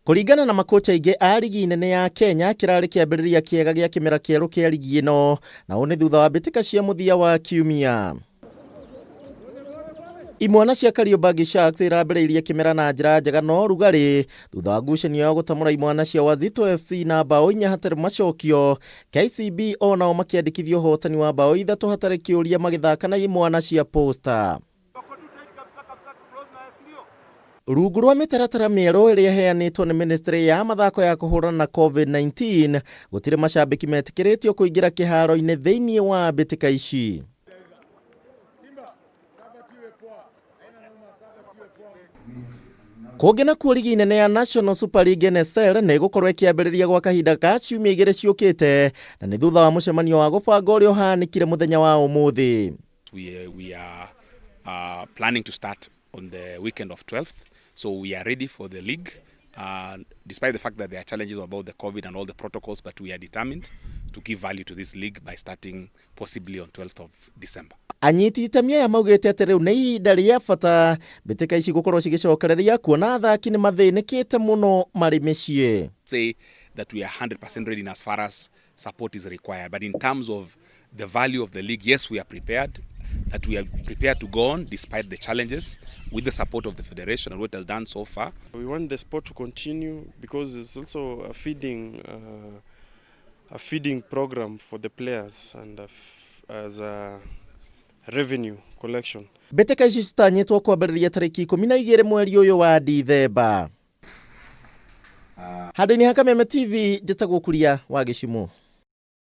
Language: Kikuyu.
Kũringana na makocha aingĩ a rigi nene ya Kenya, kĩrarĩ kĩambĩrĩria kĩega gĩa kĩmera kĩerũ kĩa rigi ĩno, na ũũ nĩ thutha wa mbĩtĩka cia mũthia wa kiumia. Imwana cia Kariobangi Sharks irambĩrĩirie kĩmera na njĩra njega no rugarĩ thutha wa ngucanio ya gũtamũra imwana cia Wazito FC na mbaũ inya hatarĩ macokio. KCB onao makĩandĩkithia ũhotani wa mbaũ ithatũ hatarĩ kĩũria magĩthaka na imwana cia Posta. Rungu rwa mĩtaratara mĩerũ ĩrĩa ĩheanĩtwo nĩ ministry ya mathako ya kũhũrana na COVID-19, gũtirĩ macambĩki metĩkĩrĩtio kũingĩra kĩharo-inĩ thĩinĩ wa mbĩtĩka ici. Kũngĩ nakuo rigi nene ya National Super League NSL nĩ ĩgũkorwo ĩkĩambĩrĩria gwa kahinda ka ciumia igĩrĩ ciũkĩte na nĩ thutha wa mũcemanio wa gũbanga ũrĩa ũhanĩkire mũthenya wa ũmũthĩ. We are planning to start on the weekend of 12th, so we are ready for the league. Despite the fact that there are challenges about the COVID and all the protocols, but we are determined to give value to this league by starting possibly on 12th of December. Anyiti itemi aya maugĩte atĩ rĩu nĩ ihinda rĩa bata mbĩtĩka ici gũkorwo cigĩcokereria kuona athaki nĩ mathĩnĩkĩte mũno marĩ mĩciĩ. Say that we are 100% ready in as far as support is required, but in terms of the value of the league, yes, we are prepared, that we are prepared to go on despite the challenges with the support of the federation and what it has done so far. We want the sport to continue because it's also a feeding program for the players and as a revenue collection. Mbĩtĩka ici citanyĩtwo kwambĩrĩria tarĩki 12 mweri ũyũ wa Dithemba. Handũ-inĩ ha Kameme TV, njĩtagwo Kuria wa Gĩcimũ.